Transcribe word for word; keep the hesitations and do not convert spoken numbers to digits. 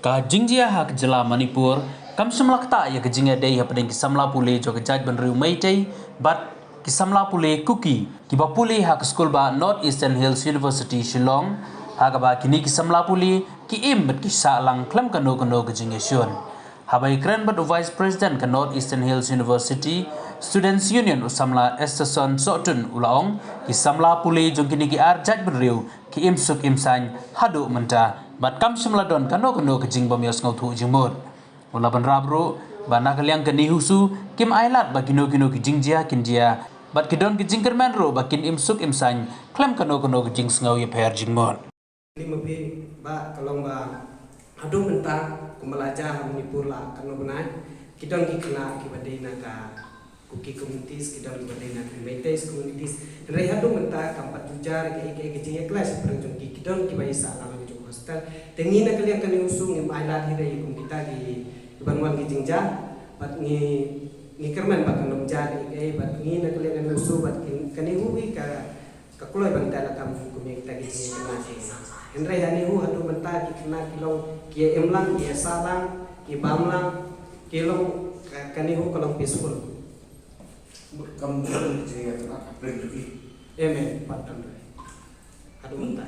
Ka jingjia ha ka jylla Manipur kam shym la ktah ïa ka jingïadei hapdeng ki samla pule jong ka jaitbynriew Meitei bad ki samla pule Kuki kiba pule ha ka skul bah North Eastern Hills University Shillong, ha kaba kine ki samla pule ki im bad ki sah lang khlem kano kano ka jingïashun. Haba ïakren bad u Vice President ka North Eastern Hills University Students Union u samla Esteson Sohtun u la ong, ki samla pule jong kine ki ar jaitbynriew ki im suk im saiñ haduh mynta bad kam shym la don kano kano ka jingbym ïasngewthuh jingmut. U la bynrap ruh ba na ka liang ka NEHUSU kim ailad ba kino kino ki jingjia kin jia bad ki don ki jingkyrmen ruh ba kin im suk im saiñ khlem kano kano ka jingsngew ïapher jingmut. Lima phi ba ka long ba haduh mynta kumba la jia ha Manipur la katno bnai ki don ki khynnah kiba dei na ka Kuki communities, ki don kiba dei na ka Meiteis communities. Hynrei haduh mynta kam pat ju jia kaei kaei ka jingïakhlaiñ shaphang jong ki, ki don kiba ïasah lang ha ka jong hostel. Te ngi na ka liang ka NEHUSU ngim ailad hi re kum kita ki, kiban wan ki jingjia bad ngi, ngi kyrmen ba kan ym jia kaei kaei bad ngi na ka liang ka NEHUSU bad ka NEHU hi ka ka kloi ban teh lakam kum ïa kita ki jingïakynad. Hynrei ha NEHU haduh mynta ki khynnah ki long ki ïa im lang, ki ïa sah lang, ki bam lang, ki long ka, ka NEHU ka long peaceful. Kam don jingïakynad hapdeng jong ki. Em, em, pat don re. Haduh mynta.